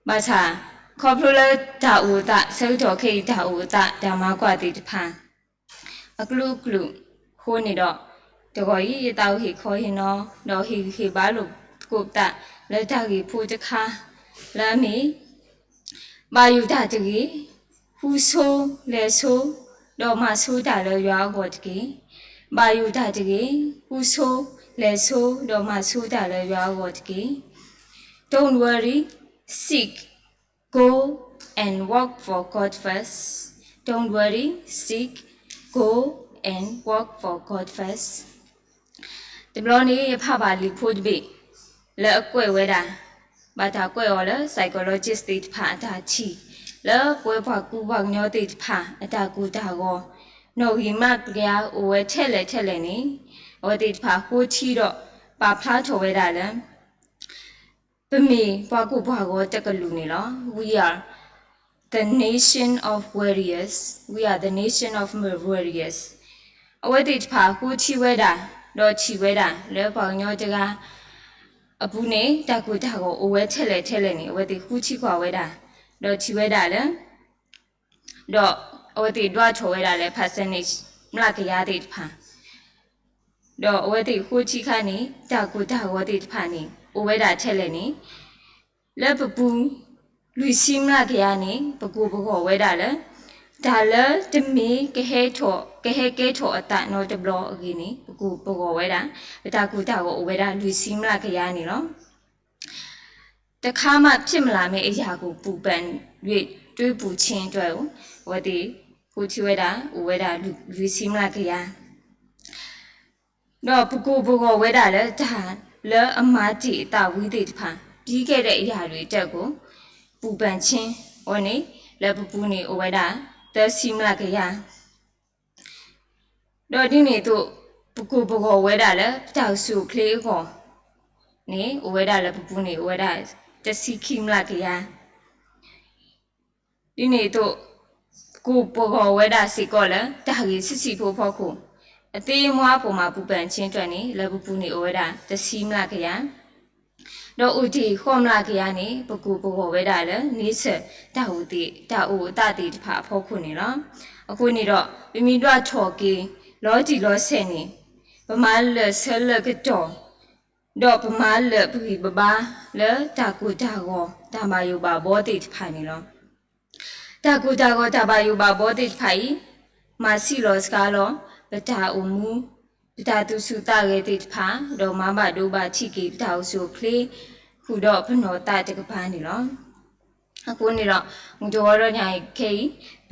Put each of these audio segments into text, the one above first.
ဘၣ်ဆၣ် ခီဖျိလၢတၢ်အိၣ်အသး ဆၢကတီၢ်ခဲအံၤတၢ်အိၣ်အသး တၢ်မၤကွၢ်သ့ၣ်တဖၣ် အကလုာ်ကလုာ်အဃိန့ၣ်ဒီး တဂီၤအံၤ ယသးအိၣ်ဟ့ၣ်ခီဟ့ၣ်နီၤ ဒီးဟ့ၣ်ဂံၢ်ဟ့ၣ်ဘါလိာ်သကိးပသး လၢတၢ်ဂ့ၢ်ဖိတခါ လၢအမ့ၢ် ဘၣ်ယိၣ်တၢ်တဂ့ၤ, ဃုဆိလဲၤဆိ, ဒီးမၤဆိတၢ်လၢယွၤအဂီၢ်တက့ၢ်. ဘၣ်ယိၣ်တၢ်တဂ့ၤ, ဃုဆိလဲၤဆိ, ဒီးမၤဆိတၢ်လၢယွၤအဂီၢ်တက့ၢ်. Don't worry, seek, go and work for God first. Don't worry, seek, go and work for God first. တဘျီန့ၣ် ယဖးဘၣ်လံာ်ဖိတဘ့ၣ် လၢအကွဲးဝဲဒၣ် ဘၣ်တၢ်ကွဲးအီၤလၢ psychologist သ့ၣ်တဖၣ်အတၢ်ထံၣ် လၢပဝဲပှၤကူပှၤကညီသ့ၣ်တဖၣ် အတၢ်ကိၢ်တၢ်ဂီၤ နီၣ်ဂံၢ်မျးကယၤအိၣ်ဝဲထဲလဲၣ်ထဲလဲၣ်န့ၣ် အဝဲသ့ၣ်တဖၣ်ဃိထံဒီး ပာ်ဖျါထီၣ်ဝဲဒၣ်လၢ ပမ့ၢ်ပှၤကူပှၤဂီၤတကလုာ်န့ၣ်လီၤ. We are the nation of warriors. We are the nation of warriors. အဝဲသ့ၣ်တဖၣ်ဃိထံဝဲဒၣ် ဒီးထံၣ်ဝဲဒၣ်လၢပှၤကညီတဂၤအပူၤန့ၣ် တၢ်ကိၢ်တၢ်ဂီၤအိၣ်ဝဲထဲလဲၣ်ထဲလဲၣ်န့ၣ် အဝဲသ့ၣ်ဃိထံကွၢ်ဝဲဒၣ် ဒီးထံၣ်ဝဲဒၣ်လၢ ဒီးအဝဲသ့ၣ်ဒွးထီၣ်ဝဲဒၣ်လၢ percentage မျးကယၤသ့ၣ်တဖၣ် ဒီးအဝဲသ့ၣ်ဃိထံခါန့ၣ် တၢ်ကိၢ်တၢ်ဂီၤသ့ၣ်တဖၣ်န့ၣ် အိၣ်ဝဲဒၣ်ထဲလဲၣ်န့ၣ် လၢပပူၤ လွံၢ်ဆံမျးကယၤန့ၣ် ပကိၢ်ပဂီၤဝဲဒၣ်လၢ တၢ်လၢတမ့ၢ်ကဟဲထီၣ် ကဟဲကဲထီၣ်အသးနီတဘျီအဂ့ၢ်န့ၣ် ပကိၢ်ပဂီၤဝဲဒၣ် ပတၢ်ကိၢ်တၢ်ဂီၤအိၣ်ဝဲဒၣ်လွံၢ်ဆံမျးကယၤန့ၣ်လီၤ. တခါမှဖြစ်မလာမယ့်အရာကို ပူပန်၍ တွေးပူချင်အတွက် အဝဲသ့ၣ်ဃိထံဝဲဒၣ် အိၣ်ဝဲဒၣ်လွံၢ်ဆံမျးကယၤ ဒီးပကိၢ်ပဂီၤဝဲဒၣ်လၢတၢ်လၢအမၤတ့ၢ်အသးဝံသ့ၣ်တဖၣ် ပြီးခဲ့တဲ့အရာတွေအတွက်ကို ပူပန်ခြင်း အဝဲန့ၣ် လၢပပူၤန့ၣ်အိၣ်ဝဲဒၣ် သၢဆံမျးကယၤ ဒီးဒ်န့ၣ်အသိး ပကိၢ်ပဂီၤဝဲဒၣ်လၢ ပတၢ်အိၣ်ဆူၣ်အိၣ်ချ့အဂီၢ်န့ၣ် အိၣ်ဝဲဒၣ်လၢပပူၤန့ၣ် အိၣ်ဝဲဒၣ် တဆံခံမျးကယၤ ဒ်န့ၣ်အသိး ပကိၢ်ပဂီၤဝဲဒၣ်စ့ၢ်ကီးလၢ တၢ်ဂ့ၢ်ဆံးဆံးဖိအဖီခိၣ် အသ့အမွါအပိာ်မၤပူၤပၢ်ဆ့တွၣ်န့ၣ် လၢပပူၤန့ၣ်အိၣ်ဝဲဒၣ် တဆံမျးကယၤ ဒီးအိၣ်တ့ၢ်ဃိးမျးကယၤန့ၣ် ပကိၢ်ပဂီၤဝဲဒၣ်လၢ န့ဆၢၣ်တၢ်အိၣ်သ့ၣ် တၢ်အိၣ်အသးသ့ၣ်တဖၣ်အဖီခိၣ်န့ၣ်လီၤ. အဃိန့ၣ်ဒီး ပမ့ၢ်ဒွးထီၣ်က့ၤ လီၤတံၢ်လီၤဆဲးန့ၣ် ပမၤလၢာ်ဆၢလၢာ်ကတီၢ် ဒီးပမၤလၢာ်ပဂံၢ်ပဘါလၢတၢ်ကိၢ်တၢ်ဂီၤ တၢ်ဘၣ်ယိၣ်ဘၣ်ဘီသ့ၣ်တဖၣ်န့ၣ်လီၤ. တၢ်ကိၢ်တၢ်ဂီၤတၢ်ဘၣ်ယိၣ်ဘၣ်ဘီသ့ၣ်တဖၣ်အံၤ မၤဆံးလီၤစှၤလီၤ ပတၢ်အိၣ်မူ ပတၢ်သူၣ်ဆူၣ်သးဂဲၤသ့ၣ်တဖၣ် ဒီးမၤဘၣ်ဒိဘၣ်ထံးက့ၤပတၢ်အိၣ်ဆူၣ်အိၣ်ချ့ ဃုာ်ဒီးပနီၢ်သးတကပၤန့ၣ်လီၤ. အဃိန့ၣ်ဒီး မုၢ်တဂီၤဒီးညါအံၤခဲအံၤ ပ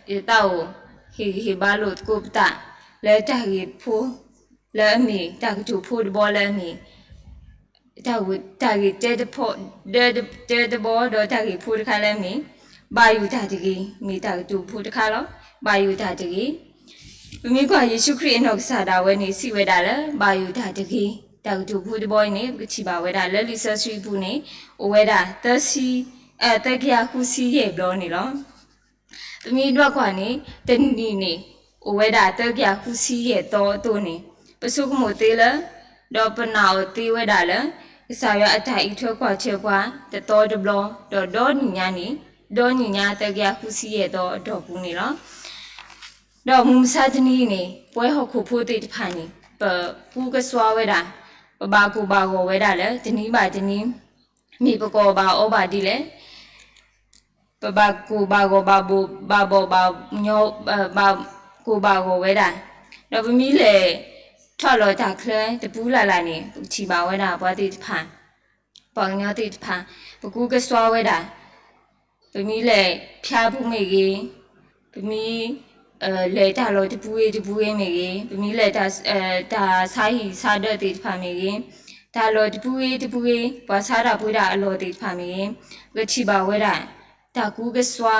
ယသးအိၣ် ဟ့ၣ်ဂံၢ်ဟ့ၣ်ဘါလိာ်သကိးပသး လၢတၢ်ဂ့ၢ်ဖိ လၢအမ့ၢ် တၢ်ကတိၤဖိတဘီလၢအမ့ၢ် တၢ်ဂ့ၢ်တဲတဘီ ဒီးတၢ်ဂ့ၢ်ဖိတခါလၢအမ့ၢ် ဘၣ်ယိၣ်တၢ်တဂ့ၤ မ့ၢ်တၢ်ကတိၤဖိတခါလီၤ. ဘၣ်ယိၣ်တၢ်တဂ့ၤ ပမ့ၢ်ကွၢ်ယ့ၣ်ၡူးခရံာ်အနီၢ်ကစၢ်ဒၣ်ဝဲန့ၣ် စံးဝဲဒၣ်လၢ ဘၣ်ယိၣ်တၢ်တဂ့ၤ တၢ်ကတိၤဖိတဘီအံၤန့ၣ် ပကထံၣ်ဘၣ်ဝဲဒၣ်လၢလံာ်စီဆှံအပူၤန့ၣ် အိၣ်ဝဲဒၣ် သၢဆံ သၢကယၤဃုဆံယဲၢ်ဘျီန့ၣ်လီၤ. ပမ့ၢ်ဒွးကွၢ်န့ၣ် တနံၣ်န့ၣ် အိၣ်ဝဲဒၣ်သၢကယၤဃုဆံယဲၢ်သီအသိးန့ၣ် ပဆိကမိၣ်သ့လၢ ဒီးပနာ်အီၤသ့ဝဲဒၣ်လၢ ကစၢ်ယွၤအတၢ်အံးထွဲကွၢ်ထွဲပှၤ တသီတဘျီ ဒီးဒီနံၣ်ညါန့ၣ် ဒီနံၣ်ညါသၢကယၤဃုဆံယဲၢ်သီအတီၢ်ပူၤန့ၣ်လီၤ. ဒီးမုၢ်မဆါတနံၤန့ၣ် ပဝဲဟီၣ်ခိၣ်ဖိသ့ၣ်တဖၣ်န့ၣ် ပကူကစွါဝဲဒၣ် ပဘၣ်ကိၢ်ဘၣ်ဂီၤဝဲဒၣ်လၢ တနံၤဘၣ်တနံၤ မ့ၢ်ပကိၢ်ဘၣ်အီဘၣ်ဒ်လဲၣ် ပဘၣ်ကိၢ်ဘၣ်ဂီၤဘၣ်ဘိၣ်ဘၣ်ဘီၣ်ဘၣ်ညီ ဘၣ်ကိၢ်ဘၣ်ဂီၤဝဲဒၣ်, ဒီးပမ့ၢ်လဲၤထီၣ်လီၤတၢ်ချၢတပူၤလၢ်လၢ်န့ၣ် ပကထံၣ်ဘၣ်ဝဲဒၣ်ပှၤသ့ၣ်တဖၣ်, ပှၤကညီသ့ၣ်တဖၣ်, ပကူကစွါဝဲဒၣ်, ပမ့ၢ်လဲၤဖၠါပူၤမ့ၢ်ဂ့ၤ, ပမ့ၢ် လဲၤတၢ်လီၢ်တပူၤဂ့ၤတပူၤဂ့ၤမ့ၢ်ဂ့ၤ, ပမ့ၢ်လဲၤ တၢ်ဆါဟံၣ်ဆါဒၢးသ့ၣ်တဖၣ်မ့ၢ်ဂ့ၤ, တၢ်လီၢ်တပူၤဂ့ၤတပူၤဂ့ၤ, ပှၤဆါတၢ်ပှ့ၤတၢ်အလီၢ်သ့ၣ်တဖၣ်မ့ၢ်ဂ့ၤ, ပကထံၣ်ဘၣ်ဝဲဒၣ် တၢ်ကူကစွါ,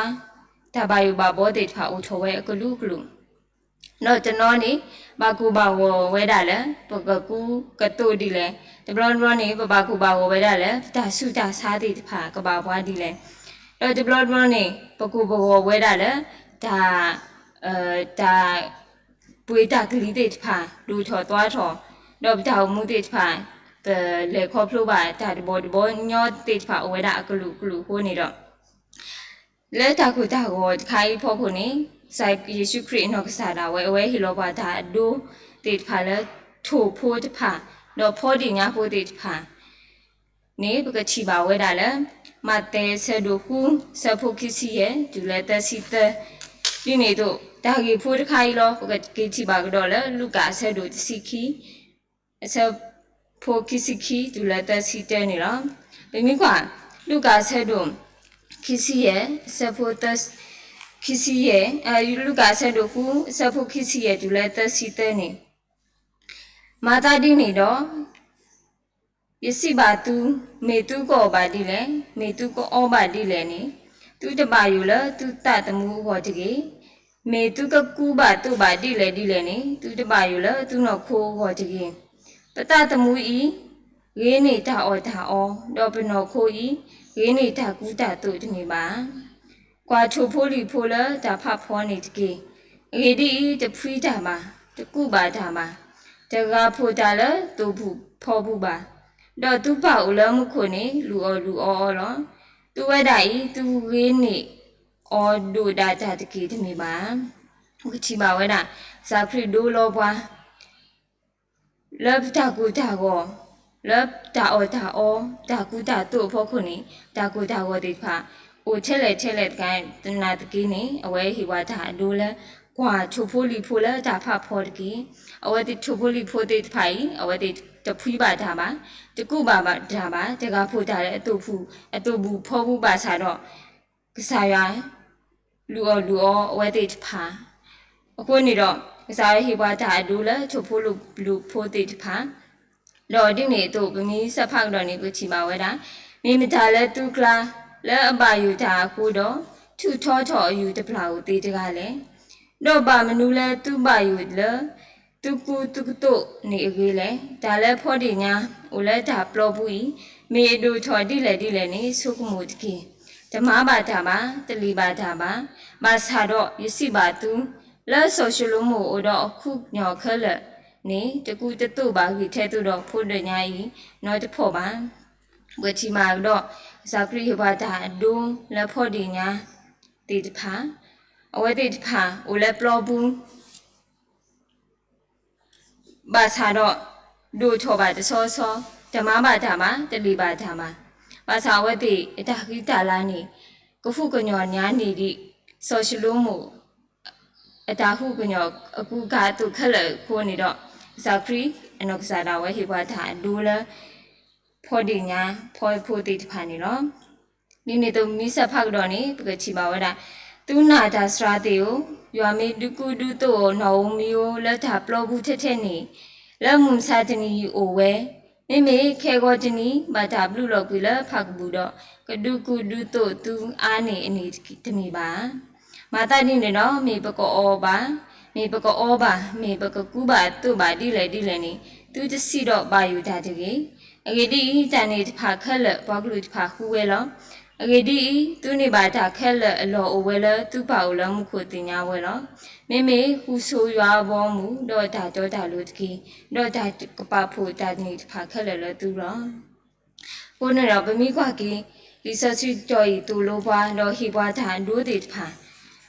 တၢ်ဘၣ်ယိၣ်ဘၣ်ဘီသ့ၣ်တဖၣ်အိၣ်ထီၣ်ဝဲအကလုာ်ကလုာ်, ဒီးတနီၤန့ၣ် ဘၣ်ကိၢ်ဘၣ်ဂီၤဝဲဒၣ်လၢ ပကကူကသိးဒ်လဲၣ်, တဘျီတဘျီန့ၣ် ပဘၣ်ကိၢ်ဘၣ်ဂီၤဝဲဒၣ်လၢ ပတၢ်ဆူးတၢ်ဆါသ့ၣ်တဖၣ်ကဘၣ်ပှၤဒ်လဲၣ်, ဒီးတဘျီတဘျီန့ၣ် ပကိၢ်ပဂီၤဝဲဒၣ်လၢ တၢ် တၢ် ပှ့ၤတၢ်ကလံၤသ့ၣ်တဖၣ် ဒိၣ်ထီၣ်သွါထီၣ်, ဒီးပတၢ်အိၣ်မူသ့ၣ်တဖၣ် ပလဲၤခီဖျိဘၣ်တၢ်တဘီတဘီညီသ့ၣ်တဖၣ်အိၣ်ဝဲဒၣ်အကလုာ်ကလုာ်အဃိန့ၣ်ဒီး လၢတၢ်ကိၢ်တၢ်ဂီၤတခါအံၤအဖီခိၣ်န့ၣ် ကစၢ်ယ့ၣ်ၡူးခရံာ်အနီၢ်ကစၢ်ဒၣ်ဝဲ အဝဲဟ့ၣ်လီၤပှၤတၢ်အဒိသ့ၣ်တဖၣ်လၢ ထိၣ်ဖိတဖၣ် ဒီးဖီဒ့ၣ်ညါဖိသ့ၣ်တဖၣ် န့ၣ် ပကထံၣ်ဘၣ်ဝဲဒၣ်လၢ မးသဲအဆၢဒိၣ်ဃု အဆၢဖိခံဆံယဲၢ် တုၤလၢသၢဆံသၢ, ဒ်န့ၣ်အသိး တၢ်ဂ့ၢ်ဖိတခါအံၤလီၤ ပကက့ၤထံၣ်ဘၣ်ကဒီးလၢ လူၤကၣ်အဆၢဒိၣ်တဆံခံ အဆၢဖိခံဆံခံ တုၤလၢသၢဆံတၢန့ၣ်လီၤ. ပမ့ၢ်ကွၢ် လူၤကၣ်အဆၢဒိၣ် ခံဆံယဲၢ် အဆၢဖိသၢ ခံဆံယဲၢ်, လူၤကၣ်အဆၢဒိၣ်ဃု အဆၢဖိခံဆံယဲၢ် တုၤလၢသၢဆံသၢန့ၣ် မၤသးဒ်န့ၣ်ဒီး ယစံးဘၣ်သု, မ့ၢ်သုကအီၣ်ဘၣ်ဒ်လဲၣ်, မ့ၢ်သုကအီဘၣ်ဒ်လဲၣ်န့ၣ်, သုတဘၣ်ယိၣ်လၢသုသးသမူအဂီၢ်တဂ့ၤ. မ့ၢ်သုကကူဘၣ်သိးဘၣ်ဒ်လဲၣ်ဒ်လဲၣ်န့ၣ်, သုတဘၣ်ယိၣ်လၢသုနီၢ်ခိအဂီၢ်တဂ့ၤ. ပသးသမူအံၤ ဂ့ၤန့ၢ်တၢ်အီၣ်တၢ်အီ, ဒီးပနီၢ်ခိအံၤ ဂ့ၤန့ၢ်တၢ်ကူတၢ်သိးတမ့ၢ်ဘၣ်. ကွၢ်ထိၣ်ဖိလံၣ်ဖိလၢတၢ်ဖးဖီန့ၣ်တက့ၢ်. အဂ့ၢ်ဒ်အံၤ, တဖှံတၢ်ဘၣ်, တကူးဘၣ်တၢ်ဘၣ်, တဂၤဖိးတၢ်လၢသိၣ်ဘူၣ်ဖီဘူၣ်ဘၣ်. ဒီးသုပၢ်အိၣ်လၢမူခိၣ်န့ၣ် လုၢ်အီၣ်လုၢ်အီအီၤလီၤ. သုဝဲဒၣ်အံၤ သုဂ့ၤန့ၢ်အီၤဒိၣ်ဒၣ်တၢ်တက့ၢ်တမ့ၢ်ဘၣ်. ပကထံၣ်ဘၣ်ဝဲဒၣ် ကစၢ်ခရံာ်ဒိလီၤပှၤ လၢပတၢ်ကိၢ်တၢ်ဂီၤ, လၢတၢ်အီၣ်တၢ်အီ, တၢ်ကူတၢ်သိးအဖီခိၣ်န့ၣ် တၢ်ကိၢ်တၢ်ဂီၤသ့ၣ်တဖၣ် အိၣ်ထဲလဲၣ်ထဲလဲၣ်တကးသနာ်သက့န့ၣ် အဝဲဟ့ၣ်ပှၤတၢ်အဒိလၢ ကွၢ်ထိၣ်ဖိလံၣ်ဖိလၢတၢ်ဖးဖီတက့ၢ်. အဝဲသ့ၣ်ထိၣ်ဖိလံၣ်ဖိသ့ၣ်တဖၣ်အံၤ အဝဲသ့ၣ်တဖှံဘၣ်တၢ်ဘၣ်, တကူးဘၣ်တၢ်ဘၣ်, တဂၤဖိးတၢ်လၢအသိၣ်ဖူ, အသိၣ်ဘူၣ်ဖီဘူၣ်ဘၣ်ဆၣ်ဒီး ကစၢ်ယွၤ လုၢ်အီၣ်လုၢ်အီအဝဲသ့ၣ်တဖၣ် အဃိန့ၣ်ဒီး ကစၢ်ယွၤဟ့ၣ်ပှၤတၢ်အဒိလၢထိၣ်ဖိလံၣ်ဖိသ့ၣ်တဖၣ် ဒီးဒ်န့ၣ်အသိး ပမ့ၢ်ဆၢဖးကဒီးန့ၣ် ပထံၣ်ဘၣ်ဝဲဒၣ်, မ့ၢ်မတၤလၢသုကျါ လၢအဘၣ်ယိၣ်တၢ်အဃိဒီး ထုးထီထီၣ်အယူၢ်တပျၢ်ဧိၤသ့တဂၤလဲၣ်. ဒီးဘၣ်မနုၤလၢသုဘၣ်ယိၣ်လၢ သုကူသုကသိးန့ၣ်အဂ့ၤလဲၣ်. တၢ်လၢဖီဒ့ၣ်ညါအိၣ်လၢတၢ်ပျီပူၤအံၤ မ့ၢ်အဒိၣ်ထီၣ်ဒ်လဲၣ်ဒ်လဲၣ်န့ၣ် ဆိကမိၣ်တက့ၢ်. တမၤဘၣ်တၢ်ဘၣ်, တလ့ၢ်ဘၣ်တၢ်ဘၣ်. ဘၣ်ဆၣ်ဒီးယစံးဘၣ်သု, လၢစီၤၡလိၤမိၣ်အိၣ်ဒီးအခူအကညီၣ်ခဲလၢာ်န့ၣ် တကူတသိးဘၣ်ဂ့ၢ်ထဲသိးဒီးဖိဒ့ၣ်ညါအံၤနီတဖီၣ်ဘၣ်. ပထံၣ်ဘၣ်ကဒီး ကစၢ်ခရံာ်ဟ့ၣ်ပှၤတၢ်အဒိလၢဖီဒ့ၣ်ညါသ့ၣ်တဖၣ်, အဝဲသ့ၣ်တဖၣ်အိၣ်လၢပျီပူၤ ဘၣ်ဆၣ်ဒီး ဒိၣ်ထီၣ်ဘၣ်တဆီဆီ, တမၤဘၣ်တၢ်ဘၣ်, တလ့ၢ်ဘၣ်တၢ်ဘၣ်. ဘၣ်ဆၣ်အဝဲသ့ၣ်အတၢ်ဃံတၢ်လၤန့ၣ် ကဟုကညီၢ်ညါန့ၢ်ဒံး စီၤၡလိၤမိၣ် အတၢ်ဟုကညီၢ်အကူအကၤအသိးခဲလၢာ်အဃိန့ၣ်ဒီး ကစၢ်ခရံာ်အနီၢ်ကစၢ်ဒၣ်ဝဲ ဟ့ၣ်ပှၤတၢ်အဒိလၢ ဖီဒ့ၣ်ညါဖီဖိသ့ၣ်တဖၣ်န့ၣ်လီၤ. ဒ်န့ၣ်အသိး ပမ့ၢ်ဆၢဖးကဒီးန့ၣ် ပကထံၣ်ဘၣ်ဝဲဒၣ်, သုနာ်တၢ်စှၤသ့ၣ်ဧၢ, ယွၤမ့ၢ်ဒုးကူဒုးသိးနီၢ်ဧိၤမံၤဧိၤလၢတၢ်ပျီပူၤထဲထဲန့ၣ်, လၢမုၢ်မဆါတနံၤအံၤအိၣ်ဝဲ, မ့မ့ၢ်ခဲဂီၤတနံၤ ဘၣ်တၢ်ဘျုးလီၤကွံာ်လၢဖးကပူၤဒီး ကဒုးကူဒုးသိးသုအါန့ၢ်အန့ၣ်တမ့ၢ်ဘၣ်. မၤသးဒ်န့ၣ်ဒီး မ့ၢ်ပကအီၣ်ဘၣ်, မ့ၢ်ပကအီဘၣ်, မ့ၢ်ပကကူဘၣ်သိးဘၣ်ဒ်လဲၣ်ဒ်လဲၣ်န့ၣ် သုတစံးဒီးဘၣ်ယိၣ်တၢ်တဂ့ၤ. အဂ့ၢ်ဒ်အံၤ, တၢ်န့ၣ်တဖၣ်ခဲလၢာ် ပှၤကလုာ်တဖၣ်ဃုဝဲလီၤ. အဂ့ၢ်ဒ်အံၤ, သုန့ၢ်ဘၣ်တၢ်ခဲလၢာ်အလီၢ်အိၣ်ဝဲလၢသုပၢ်အိၣ်လၢမူခိၣ်သ့ၣ်ညါဝဲလီၤ. မ့မ့ၢ်ဃုဆိယွၤအဘီအမုၢ်, ဒီးတၢ်တီတၢ်လိၤတက့ၢ်. ဒီးတၢ်ကပာ်ဖှိၣ်တၢ်န့ၣ်တဖၣ်ခဲလၢာ်လၢသုလီၤ. အဃိန့ၣ်ဒီး ပမ့ၢ်ကွၢ်က့ၤ လံာ်စီဆှံကတီၢ်အံၤသိၣ်လိပှၤ ဒီးဟ့ၣ်ပှၤတၢ်အဒိသ့ၣ်တဖၣ်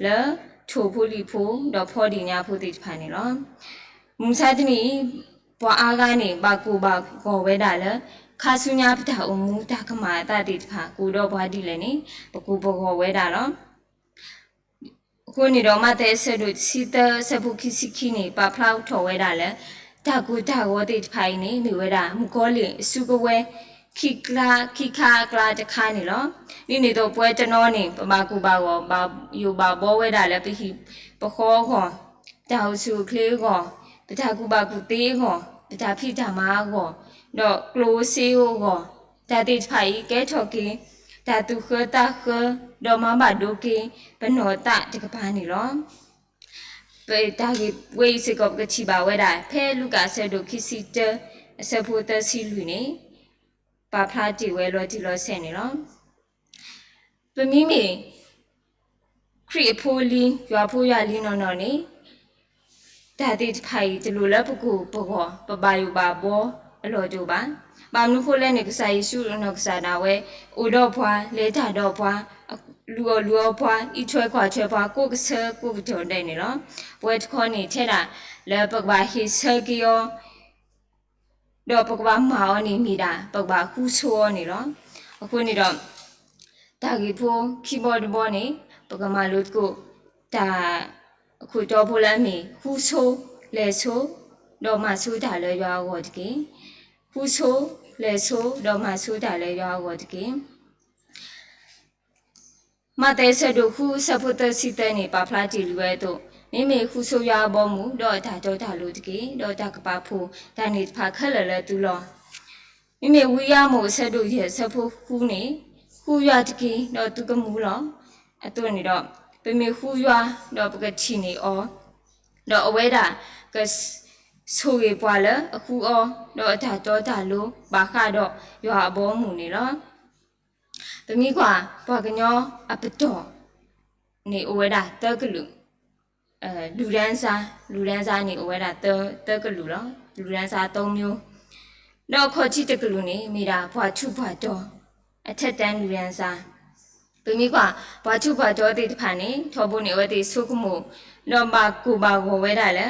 လၢထိၣ်ဖိလံၣ်ဖိ ဒီးဖီဒ့ၣ်ညါဖိသ့ၣ်တဖၣ်န့ၣ်လီၤ. မုၢ်မဆါတနံၤအံၤ ပှၤအါဂၤန့ၣ် ဘၣ်ကိၢ်ဘၣ်ဂီၤဝဲဒၣ်လၢ ခါဆူညါပတၢ်အိၣ်မူတၢ်ကမၣ်အသးသ့ၣ်တဖၣ် ကအိၣ်ဒီးပှၤဒ်လဲၣ်န့ၣ် ပကိၢ်ပဂီၤဝဲဒၣ်လီၤ. အဃိန့ၣ်ဒီး မးသဲအဆၢဒိၣ်တဆံသၢ အဆၢဖိခံဆံခံန့ၣ် ပာ်ဖျါထီၣ်ဝဲဒၣ်လၢ တၢ်ကိၢ်တၢ်ဂီၤသ့ၣ်တဖၣ်အံၤန့ၣ် မ့ၢ်ဝဲဒၣ် မုၣ်ကီၤလံၢ်အစုကဝဲၤ ခံခါအကျါတခါန့ၣ်လီၤ. ဒ်န့ၣ်အသိး ပဝဲတနီၤန့ၣ် ပဘၣ်ကိၢ်ဘၣ်ဂီၤ ဘၣ်ယိၣ်ဘၣ်ဘီဝဲဒၣ်လၢပဟံၣ်ပဃီအဂီၢ်, ပတၢ်အိၣ်ဆူၣ်အိၣ်ချ့အဂီၢ်, ပတၢ်ကူၣ်ဘၣ်ကူၣ်သ့အဂီၢ်, ပတၢ်ဖံးတၢ်မၤအဂီၢ်, ဒီးကျိၣ်စ့အဂီၢ်, တၢ်သ့ၣ်တဖၣ်အံၤ ကဲထီၣ်က့ၤ တၢ်သူၣ်ဃၢသးဃၢ ဒီးမၤဘၣ်ဒိက့ၤ ပနီၢ်သးတကပၤန့ၣ်လီၤ. ပတၢ်ဂ့ၢ်ဝဲအံၤစ့ၢ်ကီး ပကထံၣ်ဘၣ်ဝဲဒၣ် ဖဲလူၤကၣ်အဆၢဒိၣ်ခံဆံတၢ အဆၢဖိသၢဆံလွံၢ်န့ၣ် ပာ်ဖျါတ့ၢ်ဝဲလီၤတံၢ်လီၤဆဲးန့ၣ်လီၤ. ပမ့မ့ၢ် ခရံာ်အဖိအလံၤ ယွၤဖိယွၤလံၤနီၢ်နီၢ်န့ၣ် တၢ်သ့ၣ်တဖၣ်အံၤ တလိၣ်လၢပကိၢ်ပဂီၤ ပဘၣ်ယိၣ်ဘၣ်ဘီအလီၢ်တအိၣ်ဘၣ်. ဘၣ်မနုၤဃိလဲၣ်န့ၣ် ကစၢ်ယ့ၣ်ၡူးအနီၢ်ကစၢ်ဒၣ်ဝဲ အိၣ်ဒီးပှၤ လဲၤတၢ်ဒီးပှၤ လူၤအီၣ်လူၤအီပှၤ အံးထွဲကွၢ်ထွဲပှၤ ကိးကဆၢကိးကတီၢ်ဒဲးန့ၣ်လီၤ. ပဝဲတခီန့ၣ် ထဲဒၣ်လၢပကဘၣ်ဟ့ၣ်ဆၢက့ၤအီၤ ဒီးပကဘၣ်မၤအီၤန့ၣ်မ့ၢ်ဒၣ် ပကဘၣ်ဃူဆိအီၤန့ၣ်လီၤ. အဃိန့ၣ်ဒီး တၢ်ဂ့ၢ်ဖိခံဘီတဘီန့ၣ် ပကမၤလိသကိး တၢ်အခိၣ်တီဖိလၢအမ့ၢ် ဃူဆိ လဲၤဆိ ဒီးမၤဆိတၢ်လၢယွၤအဂီၢ်တက့ၢ်. ဃူဆိ လဲၤဆိ ဒီးမၤဆိတၢ်လၢယွၤအဂီၢ်တက့ၢ်. မးသဲအဆၢဒိၣ်ဃုအဆၢဖိသၢဆံသၢန့ၣ် ပာ်ဖျါတ့ၢ်လံဝဲအသိး, မ့မ့ၢ်ဃူဆိယွၤအဘီအမုၢ်, ဒီးအတၢ်တီတၢ်လိၤတက့ၢ်, ဒီးတၢ်ကပာ်ဖှိၣ်တၢ်န့ၣ်တဖၣ်ခဲလၢာ်လၢသုလီၤ. မ့မ့ၢ်ဝံယၤမိၣ်အဆၢဒိၣ်ယဲၢ်အဆၢဖိဃုန့ၣ်, ဃူယွၤတက့ၢ်, ဒီးသုကမူလီၤ. အသိးန့ၣ်ဒီး, ပမ့ၢ်ဃူယွၤ, ဒီးပကထံၣ်န့ၢ်အီၤ, ဒီးအဝဲဒၣ်က ဆိၣ်ဂ့ၤပှၤလၢအဃူအီၤ, ဒီးအတၢ်တီတၢ်လိၤဘၣ်ဃးဒီးယွၤအဘီအမုၢ်န့ၣ်လီၤ. ပမ့ၢ်ကွၢ်ပှၤကညီအပတီၢ်န့ၣ်အိၣ်ဝဲဒၣ်သၢကလုာ်, လူၤဒၢစါ, လူၤဒၢစါန့ၣ်အိၣ်ဝဲဒၣ်သၢကလုာ်လီၤ. လူၤဒၢစါသၢမျိုး, ဒီးအခီၣ်ထံးတကလုာ်န့ၣ် မ့ၢ်ဒၣ်ပှၤထူးပှၤတီၤ, အထက်တန်းလူၤဒၢစါ. ပမ့ၢ်ကွၢ်ပှၤထူးပှၤတီၤသ့ၣ်တဖၣ်န့ၣ် ထီဘိန့ၣ် အဝဲသ့ၣ်ဆိကမိၣ်, ဒီးဘၣ်ကိၢ်ဘၣ်ဂီၤဝဲဒၣ်လၢ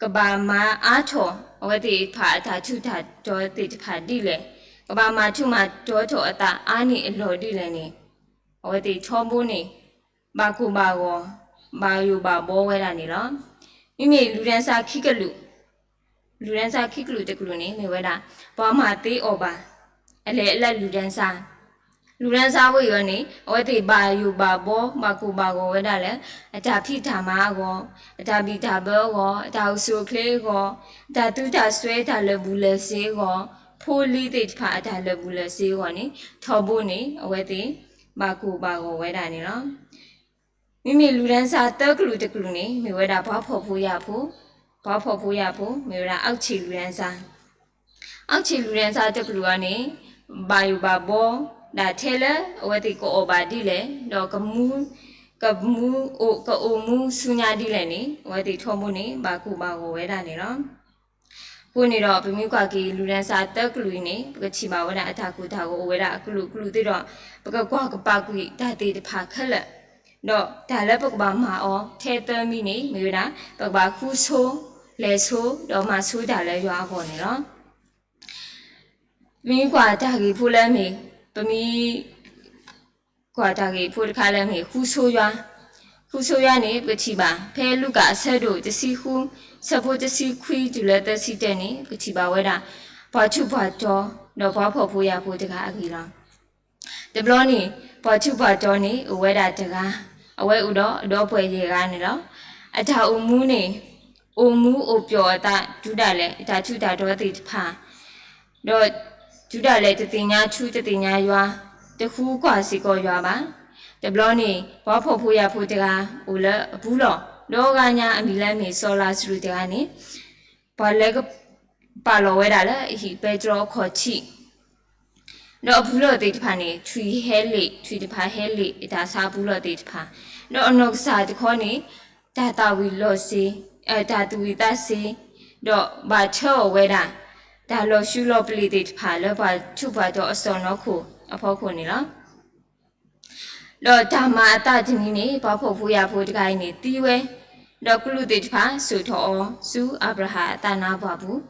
ကဘၣ်မၤအါထီၣ် အဝဲသ့ၣ်တဖၣ်အတၢ်ထူးတၢ်တီၤသ့ၣ်တဖၣ်ဒ်လဲၣ်, ကဘၣ်မၤထူးမၤတီၤထီၣ်အသးအါန့ၢ်အလီၢ်ဒ်လဲၣ်န့ၣ်, အဝဲသ့ၣ်ထီဘိန့ၣ် ဘၣ်ကိၢ်ဘၣ်ဂီၤ, ဘၣ်ယိၣ်ဘၣ်ဘီဝဲဒၣ်န့ၣ်လီၤ. မ့မ့ၢ်လူၤဒၢစါခံကလုာ်, လူၤဒၢစါခံကလုာ်တကလုာ်န့ၣ် မ့ၢ်ဝဲဒၣ် ပှၤမၤသ့အီၣ်ဘၣ်, အလဲၤအလၢလူၤဒၢစါ, လူၤဒၢစါဝဲအံၤန့ၣ် အဝဲသ့ၣ်ဘၣ်ယိၣ်ဘၣ်ဘီ ဘၣ်ကိၢ်ဘၣ်ဂီၤဝဲဒၣ်လၢ အတၢ်ဖံးတၢ်မၤအဂီၢ်, အတၢ်ဘံၣ်တၢ်ဘၢအဂီၢ်, အတၢ်အိၣ်ဆူၣ်အိၣ်ချ့အဂီၢ်, တၢ်သူတၢ်စွဲတၢ်လၢာ်ဘူၣ်လၢာ်စ့အဂီၢ်, ဖိလံၤသ့ၣ်တဖၣ်အတၢ်လၢာ်ဘူၣ်လၢာ်စ့အဂီၢ်န့ၣ် ထီဘိန့ၣ် အဝဲသ့ၣ် ဘၣ်ကိၢ်ဘၣ်ဂီၤဝဲဒၣ်န့ၣ်လီၤ. မ့မ့ၢ်လူၤဒၢစါသၢကလုာ်တကလုာ်န့ၣ် မ့ၢ်ဝဲဒၣ်ပှၤဖှီၣ်ဖိယာ်ဖိ, ပှၤဖှီၣ်ဖိယာ်ဖိ မ့ၢ်ဝဲဒၣ် အောက်ခြေလူၤဒၢစါ, အောက်ခြေလူၤဒၢစါတကလုာ်အံၤန့ၣ် ဘၣ်ယိၣ်ဘၣ်ဘီ ဒၣ်ထဲလၢအဝဲသ့ၣ်ကအိၣ်ဘၣ်ဒ်လဲၣ်, ဒီးကမူ, ကမူအိၣ်, ကအိၣ်မူဆူညါဒ်လဲၣ်န့ၣ် အဝဲသ့ၣ်ထီဘိန့ၣ် ဘၣ်ကိၢ်ဘၣ်ဂီၤဝဲဒၣ်န့ၣ်လီၤ. အဃိန့ၣ်ဒီး ပမ့ၢ်ကွၢ်က့ၤလူၤဒၢစါသၢကလုာ်အံၤန့ၣ် ပကထံၣ်ဘၣ်ဝဲဒၣ်အတၢ်ကိၢ်တၢ်ဂီၤအိၣ်ဝဲဒၣ်အကလုာ်ကလုာ်သ့ၣ်ဒီး ပကကွၢ်ကပာ်ကွံာ်တၢ်သ့ၣ်တဖၣ်ခဲလၢာ်, ဒီးတၢ်လၢပကဘၣ်မၤအီၤထဲသၢမံၤန့ၣ် မ့ၢ်ဝဲဒၣ် ပကဘၣ်ဃူဆိ, လဲၤဆိ, ဒီးမၤဆိတၢ်လၢယွၤအဂီၢ်န့ၣ်လီၤ. ပမ့ၢ်ကွၢ်တၢ်ဂ့ၢ်ဖိလၢအမ့ၢ်, ပမ့ၢ် ကွၢ်တၢ်ဂ့ၢ်ဖိတခါလၢအမ့ၢ် ဃူဆိယွၤ, ဃူဆိယွၤန့ၣ် ပကထံၣ်ဘၣ် ဖဲလူၤကၣ်အဆၢဒိၣ်တဆံဃု, ဆၢဖိတဆံခွံတုၤလၢသၢဆံတၢန့ၣ် ပကထံၣ်ဘၣ်ဝဲဒၣ် ပှၤထူးပှၤတီၤ, ဒီးပှၤဖှီၣ်ဖိယာ်ဖိတဂၤအဂ့ၢ်လီၤ. တဘျီန့ၣ် ပှၤထူးပှၤတီၤန့ၣ် အိၣ်ဝဲဒၣ်တဂၤ, အဝဲအိၣ်ဒီးအဒီပုၢ်ဝဲၢ်ယဲၢ်ဂၤန့ၣ်လီၤ. အတၢ်အိၣ်မူန့ၣ် အိၣ်မူအိၣ်ပျီၣ်အသး တုၤဒၣ်လဲာ် အတၢ်ထူးတၢ်တီၤသ့ၣ်တဖၣ် ဒီးတုၤဒၣ်လဲာ် တသ့ၣ်ညါထူ တသ့ၣ်ညါယွၤ, တဃုကွၢ်စ့ၢ်ကီးယွၤဘၣ်. တဘျီန့ၣ် ပှၤဖှီၣ်ဖိယာ်ဖိတဂၤ အိၣ်လၢအပူၤလီၢ်, ဒီးဂၤညါအမံၤလၢအမ့ၢ်စီၤလၤစရူးတဂၤန့ၣ် ပှၤလဲၤကပာ်လီၤဝဲဒၣ်လၢအဟံၣ်ပဲတြီအခီၣ်ထံး ဒီးအပူၤလီၢ်သ့ၣ်တဖၣ်န့ၣ် ထွံၣ်ဟဲလ့ၣ်, ထွံၣ်တဖၣ်ဟဲလ့ၣ် အတၢ်ဆါအပူၤလီၢ်သ့ၣ်တဖၣ်, ဒီးအနီၢ်ကစၢ်တခီန့ၣ် တၢ်သၣ်ဝံၤလီၤစ့, တၢ်သူၣ်ဝံၤသးစ့, ဒီးဘၣ်ထၢအီၤဝဲဒၣ် တၢ်လီၤဆူလီၤပလ့ၤသ့ၣ်တဖၣ်လၢပှၤထူးပှၤတီၤအစီၢ်နီၤခိၣ်အဖီခိၣ်န့ၣ်လီၤ. ဒီးတၢ်မၤအသးတမံၤန့ၣ် ပှၤဖှီၣ်ဖိယာ်ဖိတဂၤအံၤန့ၣ်သံဝဲ, ဒီးကလူးသ့ၣ်တဖၣ်စိာ်ထီၣ်အီၤဆူအၤဘြၤဟၣ်အသးနါပှၢ်ပူၤ,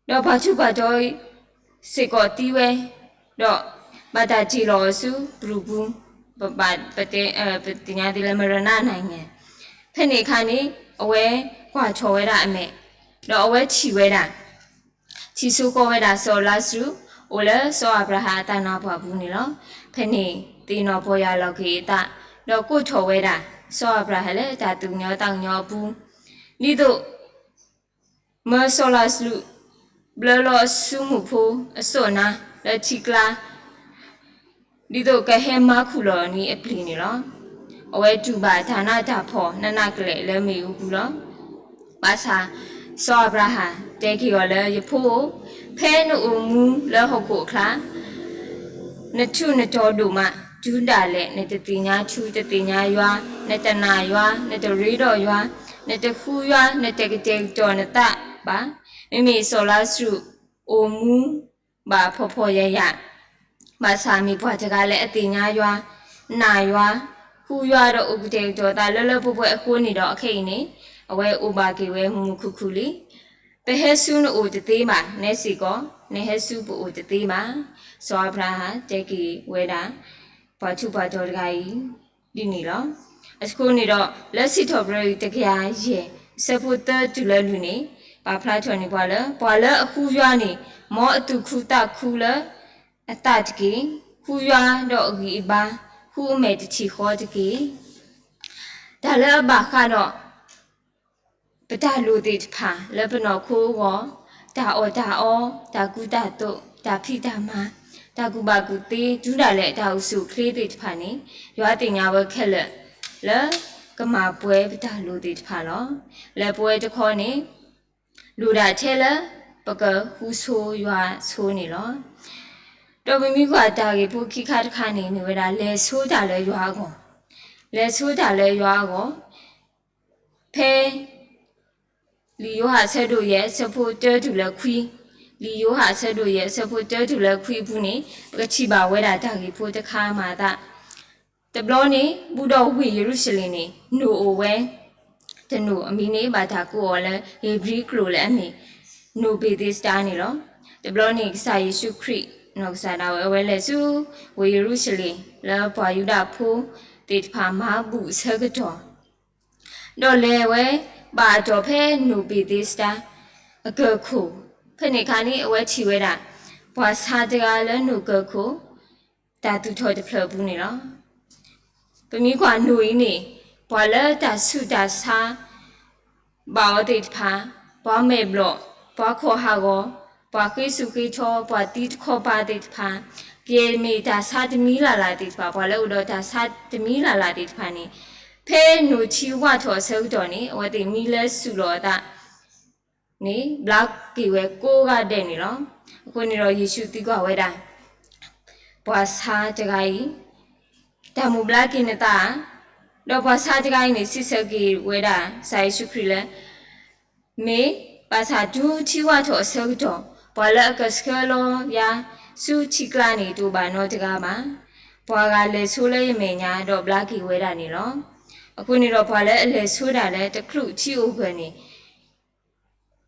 ဒီးပှၤထူးပှၤတီၤစ့ၢ်ကီးသံဝဲ, ဒီးဘၣ်တၢ်တ့ၢ်လီၤအီၤဆူပြူၢ်ပူၤ, ပဘၣ်ပတဲ, ပသ့ၣ်ညါသ့လၢ မရဏနိုင်ငံ, ဖဲန့ၣ်အခါန့ၣ် အဝဲကွၢ်ထီၣ်ဝဲဒၣ်အမဲာ်, ဒီးအဝဲထံၣ်ဝဲဒၣ် ထံၣ်ဆိဃီၤဝဲဒၣ်စီၤလါစရူး အိၣ်လၢစီၤအၤဘြၤဟၣ်အသးနါပှၢ်ပူၤန့ၣ်လီၤ. ဖဲန့ၣ်သ့ၣ်နီၣ်ပီၢ်ယၢ်လီၤက့ၤအသး, ဒီးကိးထီၣ်ဝဲဒၣ် စီၤအၤဘြၤဟၣ်လၢတၢ်သူၣ်ကညီၤသးကညီၤအပူၤ, ဒ်သိး မၢစီၤလါစရူး ဘျၢလီၤအစုမုၢ်ဖိအစိၣ်နါလၢထံကျါ ဒ်သိးကဟဲမၤခူၣ်လီၤန့ၢ်အပျ့ၤန့ၣ်လီၤ. အဝဲတူၢ်ဘၣ်တၢ်နးတၢ်ဖှီၣ်နးနးကလဲာ်လၢမ့ၣ်အူပူၤလီၤ. ဘၣ်ဆၣ် စီၤအၤဘြၤဟၣ်တဲက့ၤအီၤလၢ ယဖိဧၢ, ဖဲနအိၣ်မူလၢဟီၣ်ခိၣ်အချါ နထူးနတီၤဒိၣ်မး, တုၤဒၣ်လဲာ်နတသ့ၣ်ညါထူ တသ့ၣ်ညါယွၤ, နတနာ်ယွၤ, နတရ့ဒီးယွၤ, နတဃုယွၤ, နတကတဲာ်ကတီၤနသးဘၣ်. မ့မ့ၢ်စီၤလါစရူးအိၣ်မူ ဘၣ်ဖှီၣ်ဖှီၣ်ယာ်ယာ်, ဘၣ်ဆၣ်မ့ၢ်ပှၤတဂၤလၢအသ့ၣ်ညါယွၤ, နာ်ယွၤ, ဃုယွၤဒီးအိၣ်ကတဲာ်ကတီၤသးလၢလၢပှဲၤပှဲၤအဃိန့ၣ်ဒီး အခဲအံၤန့ၣ် အဝဲအိၣ်ဘၣ်က့ၤဝဲမုာ်မုာ်ခုၣ်ခုၣ်လံ. ပဟဲဆူနအိၣ်တသ့ဘၣ်, နဲစ့ၢ်ကီး နဟဲဆူပအိၣ်တသ့ဘၣ်. စီၤအၤဘြၤဟၣ်တဲက့ၤဝဲဒၣ် ပှၤထူးပှၤတီၤတဂၤအံၤ ဒ်န့ၣ်လီၤ. အဃိန့ၣ်ဒီး လၢစံးထီၣ်ပတြၢၤတကယၤယဲၢ် အဆၢဖိသၢတုၤလၢလွံၢ်န့ၣ် ပာ်ဖျါထီၣ်န့ၢ်ပှၤလၢ ပှၤလၢအဃုယွၤန့ၣ် မ်အသူၣ်ခုသးခုလၢအသးတက့ၢ်. ဃုယွၤဒီးအဂံၢ်အဘါ, ဃုအမဲာ်တထံၣ်ဃီတက့ၢ်. တၢ်လၢအဘၣ်ဃးဒီး ပတၢ်လိၣ်သ့ၣ်တဖၣ်လၢပနီၢ်ခိအဂီၢ်, တၢ်အီၣ်တၢ်အီ, တၢ်ကူတၢ်သိး, တၢ်ဖံးတၢ်မၤ, တၢ်ကူၣ်ဘၣ်ကူၣ်သ့, တုၤဒၣ်လဲာ်တၢ်အိၣ်ဆူၣ်အိၣ်ချ့သ့ၣ်တဖၣ်န့ၣ် ယွၤသ့ၣ်ညါဝဲခဲလၢာ် လၢကမၤပှဲၤပတၢ်လိၣ်သ့ၣ်တဖၣ်လီၤ. လၢပဝဲတခီန့ၣ် လိၣ်ဒၣ်ထဲလၢ ပကဃုဆိယွၤဆိန့ၣ်လီၤ. ဒီးပမ့ၢ်ကွၢ်တၢ်ဂ့ၢ်ဖိခံခါတခါန့ၣ် မ့ၢ်ဝဲဒၣ် လဲၤဆိတၢ်လၢယွၤအဂီၢ်, လဲၤဆိတၢ်လၢယွၤအဂီၢ်, ဖဲ လံာ်ယိၤဟၣ်အဆၢဒိၣ်ယဲၢ်အဆၢဖိတၢတုၤလၢခွံ, လံာ်ယိၤဟၣ်အဆၢဒိၣ်ယဲၢ်အဆၢဖိတၢတုၤလၢခွံအပူၤန့ၣ် ပကထံၣ်ဘၣ်ဝဲဒၣ်တၢ်ဂ့ၢ်ဖိတခါမၤအသး, တဘျီန့ၣ် ဘူးဒီးဝ့ၢ်ယရူၤၡလ့ၣ်န့ၣ် နိၣ်အိၣ်ဝဲ တနိၣ်အမံၤန့ၣ် ဘၣ်တၢ်ကိးအီၤလၢဧ့ၤဘြံၤကျိာ်လၢအမ့ၢ် နိၣ်ဘ့းသ့းစတါန့ၣ်လီၤ. တဘျီန့ၣ် ကစၢ်ယ့ၣ်ၡူးခရံာ် နီၢ်ကစၢ်ဒၣ်ဝဲ အဝဲလဲၤဆူ ဝ့ၢ်ယရူၤၡလ့ၣ် လၢပှၤယူဒၤဖိသ့ၣ်တဖၣ်မၤဘူၣ်အဆၢကတီၢ် ဒီးလဲၤဝဲဘၣ်အတီၢ်ဖဲနိၣ်ဘ့းသ့းစတါ အကၢၢ်ခိၣ်, ဖဲန့ၣ်အခါန့ၣ် အဝဲထံၣ်ဝဲဒၣ် ပှၤဆါတဂၤလၢနိၣ်ကၢၢ်ခိၣ် တၢ်သူၣ်ထီၣ်တဖျၢၣ်အပူၤန့ၣ်လီၤ. ပမ့ၢ်ကွၢ်နိၣ်အံၤန့ၣ် ပှၤလၢတၢ်ဆူးတၢ်ဆါ ဘၣ်အီၤသ့ၣ်တဖၣ်, ပှၤမဲာ်ဘျီၣ်, ပှၤခီၣ်ဟးဂီၤ, ပှၤဃ့ဆူၣ်ဃ့ထီ, ပှၤသံတခီပၤသ့ၣ်တဖၣ်, ကဲမ့ၢ်တၢ်ဆါတမံၤလၢ်လၢ်သ့ၣ်တဖၣ်, ပှၤလၢအိၣ်ဒီးတၢ်ဆါတမံၤလၢ်လၢ်သ့ၣ်တဖၣ်န့ၣ် ဖဲနိၣ်ထံဝၣ်ထီၣ်အဆၢကတီၢ်န့ၣ် အဝဲသ့ၣ်မံလၢဆူၣ်လီၤအသးန့ၣ် ဘျါက့ၤဝဲကိးဂၤဒဲးန့ၣ်လီၤ. အဃိန့ၣ်ဒီးယ့ၣ်ၡူးသံကွၢ်ဝဲဒၣ် ပှၤဆါတဂၤအံၤ တၢ်မူးဘျါက့ၤနသးဧါ. ဒီးပှၤဆါတဂၤအံၤန့ၣ် စံးဆၢက့ၤဝဲဒၣ် ကစၢ်ယ့ၣ်ၡူးခရံာ်လၢ မ့ၢ်ဘၣ်ဆၣ်တုၤထံဝၣ်ထီၣ်အဆၢကတီၢ် ပှၤလၢအကဆှၢလီၤယၤဆူထံကျါန့ၣ် တအိၣ်ဘၣ်နီတဂၤဘၣ်. ပှၤဂၤလဲၤဆိလၢယမဲာ်ညါ ဒီးဘျါက့ၤဝဲဒၣ်န့ၣ်လီၤ. အဃိန့ၣ်ဒီး ပှၤလၢအလဲၤဆိတၢ်လၢတချုးထံအိၣ်ဂၢၢ်န့ၣ်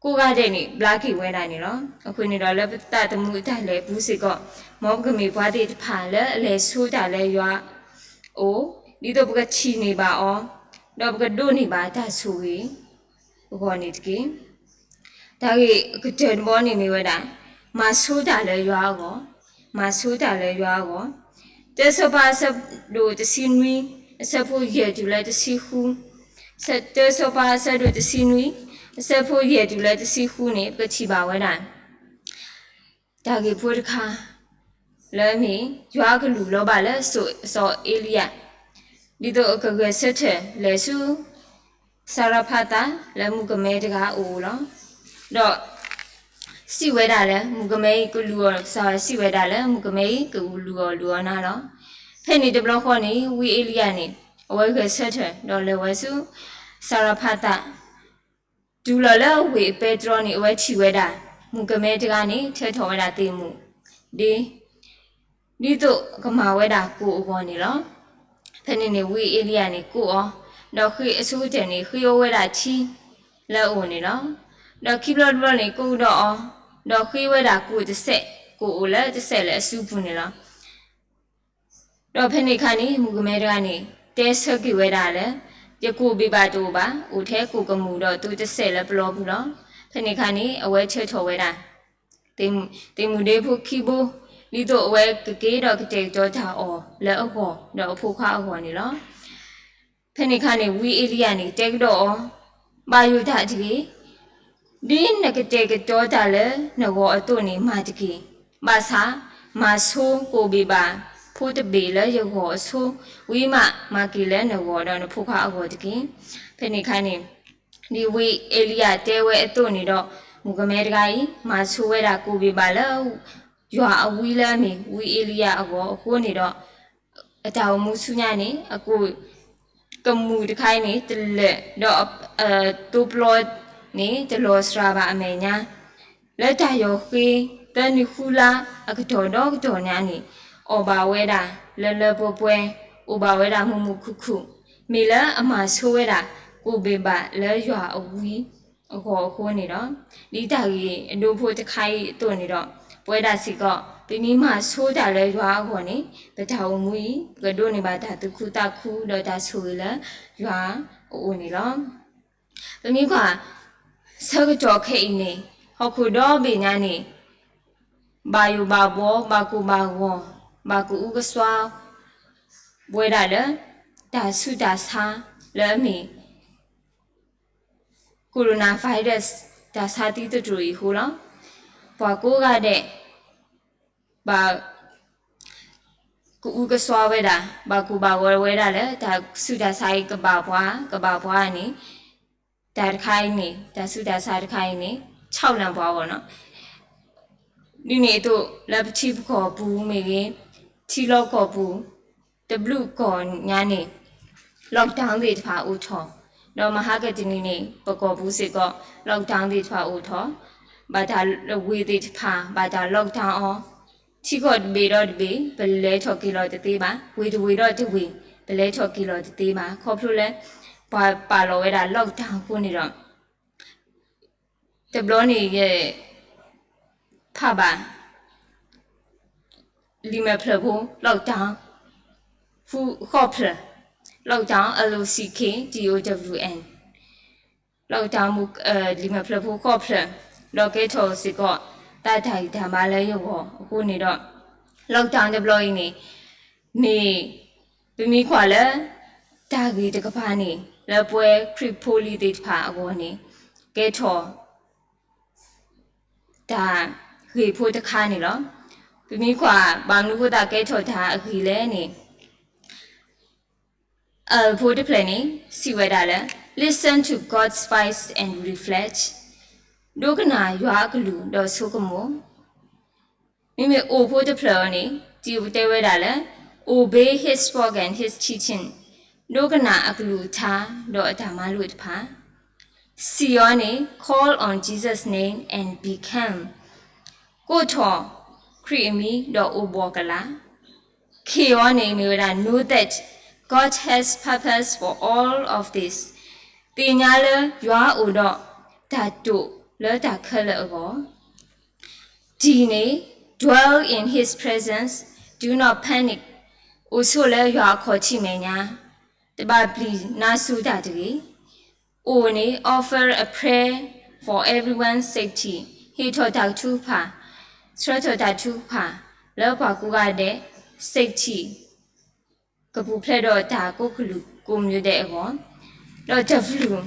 ကိးဂၤဒဲးန့ၣ် ဘျါက့ၤဝဲဒၣ်န့ၣ်လီၤ. အဃိန့ၣ်ဒီး လၢပသးသမူအတၢ်လဲၤအပူၤစ့ၢ်ကီး မ်ပကမ့ၢ်ပှၤသ့ၣ်တဖၣ်လၢအလဲၤဆိတၢ်လၢယွၤအအိၣ်, ဒ်သိးပကထံၣ်န့ၢ်ဘၣ်အီၤ, ဒီးပကဒိးန့ၢ်ဘၣ်တၢ်ဆိၣ်ဂ့ၤအဂီၢ်န့ၣ်တက့ၢ်. တၢ်ဂ့ၢ်အကတၢၢ်တဘီန့ၣ်မ့ၢ်ဝဲဒၣ် မၤဆိတၢ်လၢယွၤအဂီၢ်, မၤဆိတၢ်လၢယွၤအဂီၢ်. တၢစီၤပၤအဆၢဒိၣ်တဆံနွံ အဆၢဖိယဲၢ်တုၤလၢတဆံဃု, တၢစီၤပၤအဆၢဒိၣ်တဆံနွံ အဆၢဖိယဲၢ်တုၤလၢတဆံဃုန့ၣ် ပကထံၣ်ဘၣ်ဝဲဒၣ် တၢ်ဂ့ၢ်ဖိတခါ လၢအမ့ၢ် ယွၤကလူးလီၤဘၣ်လၢစီၤအ့လံယၤ, ဒ်သိးအကဂဲၤဆၢထၢၣ်လဲၤဆူ စၤရဖးသး လၢမုၣ်ကမဲတဂၤအအိၣ်လီၤ. ဒီးစံးဝဲဒၣ်လၢ မုၣ်ကမဲအံၤကလူးအီၤ, ကစၢ်ယွၤစံးဝဲဒၣ်လၢ မုၣ်ကမဲအံၤကလူးအီၤလူၤအီၤနၤလီၤ. ဖဲန့ၣ်တဘျီဃီန့ၣ် ဝံအ့လံယၤန့ၣ် အဝဲဂဲၤဆၢထၢၣ် ဒီးလဲၤဝဲဆူ စၤရဖးသး တုၤလီၤလၢဝ့ၢ်အပဲတြီန့ၣ် အဝဲထံၣ်ဝဲဒၣ် မုၣ်ကမဲတဂၤန့ၣ် ထၢထီၣ်ဝဲဒၣ်သ့ၣ်မုၣ်ဒ့ ဒ်သိးကမၤဝဲဒၣ်ကိၣ်အဂီၢ်န့ၣ်လီၤ. ဖဲန့ၣ်န့ၣ် ဝံအ့လံယၤန့ၣ် ကိးအီၤ, ဒီးဃ့အဆိကတၢၢ်န့ၣ် ဃ့အီၤဝဲဒၣ်ထံလၢအအိၣ်န့ၣ်လီၤ. ဒီးခံဘျီတဘျီန့ၣ် ကိးကဒီးအီၤ, ဒီးဃ့ဝဲဒၣ်ကိၣ်တစဲး, ကိၣ်အိၣ်လၢတစဲးလၢအစုပူၤန့ၣ်လီၤ. ဒီးဖဲန့ၣ်အခါန့ၣ် မုၣ်ကမဲတဂၤန့ၣ် တဲဆၢက့ၤဝဲဒၣ်လၢ ယကိၣ်ဘ့ၣ်ဘၣ်တအိၣ်ဘၣ်, အိၣ်ထဲကိၣ်ကမူၣ်ဒီးသိတစဲးလၢပျီပူၤလီၤ. ဖဲန့ၣ်အခါန့ၣ် အဝဲထၢထီၣ်ဝဲဒၣ် သ့ၣ်မုၣ်ဒ့ဖိခံဘိ, ဒ်သိးအဝဲကက့ၤဒီးကတဲာ်ကတီၤတၢ်အီၣ်လၢအဂီၢ် ဒီးအဖိခွါအဂီၢ်န့ၣ်လီၤ. ဖဲန့ၣ်အခါန့ၣ် ဝံအ့လံယၤန့ၣ် တဲကဒီးအီၤ, ဘၣ်ယိၣ်တၢ်တဂ့ၤ, ဒ်နကတဲာ်ကတီၤတၢ်လၢနဂီၢ်အသိးန့ၣ် မၤတက့ၢ်. ဘၣ်ဆၣ် မၤဆိကိၣ်ဘ့ၣ်ဘၣ်ဖိတဘ့ၣ်လၢယဂီၢ်အဆိ, ဝံမး မၤက့ၤလၢနဂီၢ်ဒီးနဖိခွါအဂီၢ်တက့ၢ်. ဖဲန့ၣ်အခါန့ၣ် ဒ်ဝံအ့လံယၤတဲဝဲအသိးန့ၣ်ဒီး မုၣ်ကမဲတဂၤအံၤ မၤဆိဝဲဒၣ်ကိၣ်ဘ့ၣ်ဘၣ်လၢ ယွၤအဝံလၢအမ့ၢ်ဝံအ့လံယၤအဂီၢ်အဃိန့ၣ်ဒီး အတၢ်အိၣ်မူဆူညါန့ၣ် အကိၣ်ကမူၣ်တခါအံၤန့ၣ် တလၢာ်ဒီး အသိပျီန့ၣ် တလီၤစှၤဘၣ်အမဲာ်ညါ လၢတၢ်ယီၤဃ့ သၢနွံဃုလါအကတီၢ်ဒီကတီၢ်ညါန့ၣ် အီၣ်ဘၣ်ဝဲဒၣ်လၢလၢပှဲၤပှဲၤ, အိၣ်ဘၣ်ဝဲဒၣ်မုာ်မုာ်ခုၣ်ခုၣ်, မ့ၢ်လၢအမၤဆိဝဲဒၣ် ကိးဘ့ၣ်ဘၣ်လၢယွၤအဝံအဂီၢ်အဃိန့ၣ်ဒီး, ဒ်တၢ်ဂ့ၢ်အဒိဖိတခါအံၤအသိးန့ၣ်ဒီး, ပဝဲဒၣ်စ့ၢ်ကီး ပမ့ၢ်မၤဆိတၢ်လၢယွၤအဂီၢ်န့ၣ် ပတၢ်အိၣ်မူအံၤ ပကဒိးန့ၢ်ဘၣ်တၢ်သူၣ်ခုသးခု ဒီးတၢ်ဆိၣ်ဂ့ၤလၢယွၤအအိၣ်န့ၣ်လီၤ. ပမ့ၢ်ကွၢ် ဆၢကတီၢ်ခဲအံၤန့ၣ် ဟီၣ်ခိၣ်ဒီဘ့ၣ်ညါန့ၣ် ဘၣ်ယိၣ်ဘၣ်ဘှီ ဘၣ်ကိၢ်ဘၣ်ဂီၤ ဘၣ်ကအုကစွါဝဲဒၣ်လၢ တၢ်ဆူးတၢ်ဆါလၢအမ့ၢ် coronavirus တၢ်ဆါသံသတြိာ်အံၤအဃိလီၤ. ပှၤကိးဂၤဒဲး ဘၣ် ကအုကစွါဝဲဒၣ် ဘၣ်ကိၢ်ဘၣ်ဂီၤဝဲဒၣ်လၢ တၢ်ဆူးတၢ်ဆါအံၤကဘၣ်ပှၤ ကဘၣ်ပှၤန့ၣ် တၢ်တခါအံၤန့ၣ် တၢ်ဆူးတၢ်ဆါတခါအံၤန့ၣ် ခြောက်လန့် ပှၤအဂီၢ်နီၤ. ဒ်န့ၣ်အသိးလၢပထံပကီၢ်ပူၤမ့ၢ်ဂ့ၤ, ထံလီၢ်ကီၢ်ပူၤ တဘျုးကီၢ်ညါန့ၣ် lockdown သ့ၣ်တဖၣ်အိၣ်ထီၣ်, ဒီးမဟါကတနံၤန့ၣ် ပကီၢ်ပူၤစ့ၢ်ကီး lockdown သ့ၣ်တဖၣ်အိၣ်ထီၣ်, ဘၣ်တၢ်ဝ့ၢ်သ့ၣ်တဖၣ် ဘၣ်တၢ် lockdown အီၤ, ထံကီၢ်တဘ့ၣ်ဒီးတဘ့ၣ် ပလဲၤထီၣ်က့ၤလီၤတသ့ဘၣ်, ဝ့ၢ်တဝ့ၢ်ဒီးတဝ့ၢ် ပလဲၤထီၣ်က့ၤလီၤတသ့ဘၣ်, ခီဖျိလၢ ပှၤပာ်လီၤဝဲဒၣ် lockdown အဃိန့ၣ်ဒီး တဘျီန့ၣ်ယ ဖးဘၣ် လံာ်မဲာ်ဖျၢၣ်ဖိ lockdown ဃီၣ်ဖျၢၣ်, lockdown, L O C K D O W N, lockdown လံာ်မဲာ်ဖျၢၣ်ဖိဃီၣ်ဖျၢၣ်, ဒီးကဲထီၣ်စ့ၢ်ကီး တၢ်တၢ်ဂံၢ်တၢ်ဘါလၢယဂီၢ်အဃိန့ၣ်ဒီး lockdown တဘျီအံၤန့ၣ် မ့ၢ် ပမ့ၢ်ကွၢ်လၢ တၢ်ဂ့ၢ်တကပၤန့ၣ် လၢပဝဲခရံာ်ဖိလံၤသ့ၣ်တဖၣ်အဂီၢ်န့ၣ် ကဲထီၣ် တၢ်ဂ့ၢ်ဖိတခါန့ၣ်လီၤ. ပမ့ၢ်ကွၢ် ဘၣ်မနုၤဃိသတးကဲထီၣ်တၢ်အဂ့ၢ်လဲၣ်န့ၣ် အဖိတဖျၢၣ်န့ၣ် စံးဝဲဒၣ်လၢ Listen to God's voice and reflect, ဒိကနၣ်ယွၤအကလုၢ်ဒီးဆိကမိၣ်. မ့မ့ၢ်အိၣ်ဖိတဖျၢၣ်အံၤန့ၣ် စံးတဲဝဲဒၣ်လၢ Obey his word and his teaching, ဒိကနၣ်အကလုၢ်အထါဒီးအတၢ်မၤလိာ်တဖၣ်. စံးအံၤန့ၣ် Call on Jesus' name and be calm, ကိးထီၣ်ခရံာ်အမံၤဒီးအိၣ်ဘှီၣ်ကလာ်. ခံအံၤန့ၣ်မ့ၢ်ဝဲဒၣ် Know that God has purpose for all of this, သ့ၣ်ညါလၢယွၤအိၣ်ဒီးတၢ်တိာ်လၢတၢ်ခဲလၢာ်အဂီၢ်. ဒ်န့ၣ် dwell in his presence, do not panic, အိၣ်ဆိးလၢယွၤအခီၣ်ထံးမဲာ်ညါ, တဘၣ်ပျံၤနါစိၤတၢ်တဂ့ၤ. အိၣ်န့ၣ် offer a prayer for everyone's safety, ဟ့ၣ်ထီၣ်တၢ်ကထုကဖၣ်, ဆှၢထီၣ်တၢ်ထုကဖၣ် လၢပှၤကိးဂၤဒဲး safety ကပူၤဖျဲးဒီးတၢ်ကိးကလုာ်ကိးမံၤဒဲးအဂီၢ်, ဒီးတဘျုး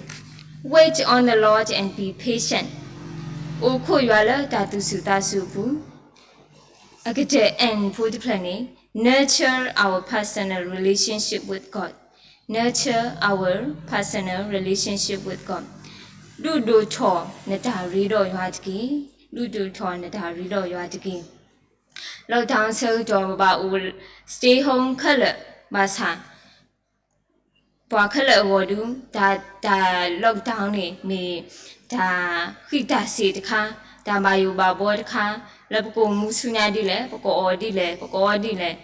wait on the Lord and be patient, အိၣ်ခိးယွၤလၢတၢ်သူၣ်စူၤသးစူၤအပူၤ. အကတၢၢ် N ဖိတဖျၢၣ်န့ၣ် nurture our personal relationship with God, nurture our personal relationship with God, ဒုးဒိၣ်ထီၣ်နတၢ်ရ့ဒီးယွၤတက့ၢ်, ဒုးဒိၣ်ထီၣ်နတၢ်ရ့ဒီးယွၤတက့ၢ်. lockdown ဆၢကတီၢ်ပဘၣ်အိၣ် stay home ခဲလၢာ်ဘၣ်ဆၣ် ပှၤခဲလၢာ်အဂီၢ်ဒုး တၢ် တၢ် lockdown န့ၣ် မ့ၢ်တၢ်ဃံးတၢ်စ့ၢ်တခါ, တၢ်ဘၣ်ယိၣ်ဘၣ်ဘှီတခါ, လၢပကအိၣ်မူဆူညါဒ်လဲၣ်, ပကအီၣ်ဒ်လဲၣ်, ပကအီဒ်လဲၣ်,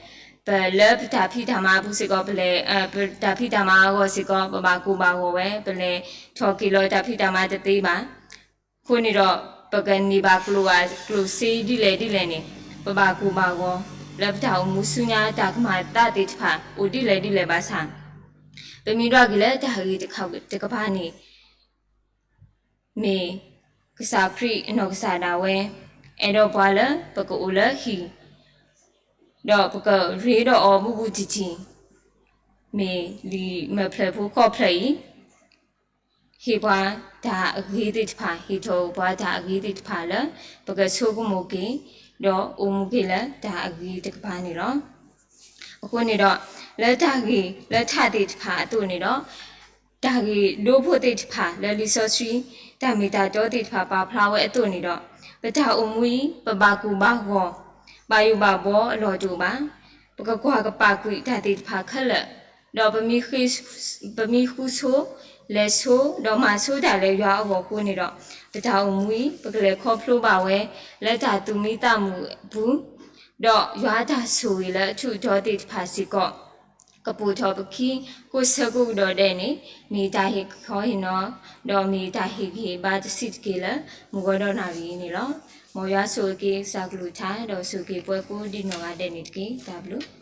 ပလၢပတၢ်ဖံးတၢ်မၤအပူၤစ့ၢ်ကီး ပလဲၤ ပတၢ်ဖံးတၢ်မၤအဂီၢ်စ့ၢ်ကီး ပဘၣ်ကိၢ်ဘၣ်ဂီၤဝဲ, ပလဲၤထီၣ်က့ၤလီၤတၢ်ဖံးတၢ်မၤတသ့ဘၣ်. အဃိန့ၣ်ဒီး ပကန့ၢ်ဘၣ်ကျိၣ်ဘၣ်ကျိၣ်စ့ဒ်လဲၣ်ဒ်လဲၣ်န့ၣ် ပဘၣ်ကိၢ်ဘၣ်ဂီၤ လၢပတၢ်အိၣ်မူဆူညါတၢ်ကမၤအသးသ့ၣ်တဖၣ် အိၣ်ဒ်လဲၣ်ဒ်လဲၣ်ဘၣ်ဆၣ် ပမ့ၢ်ဒွးက့ၤလၢတၢ်ဂ့ၢ်တကပၤန့ၣ် မ့ၢ်ကစၢ်ခရံာ်အနီၢ်ကစၢ်ဒၣ်ဝဲ အဲၣ်ဒိးပှၤလၢပကအိၣ်လၢဟံၣ် ဒီးပကရ့ဒီးအီၤဘူးဘူးတံၢ်တံၢ်, မ့ၢ်လံာ်မဲာ်ဖျၢၣ်ဖိဃီၣ်ဖျၢၣ်အံၤ ဟ့ၣ်ပှၤတၢ်အဂ့ၤသ့ၣ်တဖၣ်, ဟ့ၣ်ထီၣ်ပှၤတၢ်အဂ့ၤသ့ၣ်တဖၣ်လၢ ပကဆိကမိၣ်က့ၤ ဒီးအိၣ်မူက့ၤလၢတၢ်အဂ့ၤတကပၤန့ၣ်လီၤ. အဃိန့ၣ်ဒီး လၢတၢ်ဂ့ၢ်လၢထးသ့ၣ်တဖၣ်အသိးန့ၣ်ဒီး တၢ်ဂ့ၢ်ဒိဖိသ့ၣ်တဖၣ်လၢလံာ်စီဆှံ တၢ်မ့ၢ်တၢ်တီသ့ၣ်တဖၣ်ပာ်ဖျါဝဲအသိးန့ၣ်ဒီး ပတၢ်အိၣ်မူအံၤ ပဘၣ်ကိၢ်ဘၣ်ဂီၤ ဘၣ်ယိၣ်ဘၣ်ဘှီအလီၢ်တအိၣ်ဘၣ်. ပကကွၢ်ကပာ်ကွံာ်တၢ်သ့ၣ်တဖၣ်ခဲလၢာ်, ဒီး ပမ့ၢ်ဃူဆိ လဲၤဆိ ဒီးမၤဆိတၢ်လၢယွၤအဂီၢ်အဃိန့ၣ်ဒီး ပတၢ်အိၣ်မူအံၤ ပကလဲၤခီဖျိဘၣ်ဝဲ လၢတၢ်သူၣ်မံသးမုာ်အပူၤ, ဒီးယွၤအတၢ်ဆိၣ်ဂ့ၤလၢအထူးအတီၤသ့ၣ်တဖၣ်စ့ၢ်ကီး ကပိာ်ထီၣ်ပခံကိးဆၢကိးကဒီးဒဲးန့ၣ် မ့ၢ်တၢ်ဟ့ၣ်ခီဟ့ၣ်နီၤ ဒီးမ့ၢ်တၢ်ဟ့ၣ်ဂံၢ်ဟ့ၣ်ဘါတဆံးတက့ၢ်လၢ မုၢ်ဂီၤဒီးနၣ်ရံၣ်အံၤန့ၣ်လီၤ. မ်ယွၤဆိၣ်ဂ့ၤက့ၤကစၢ်ကလုၢ်ကထါ ဒီးဆိၣ်ဂ့ၤပှၤကိးဒံးနီၢ်ဂၤဒဲးန့ၣ်တက့ၢ်. တၢ်ဘျုး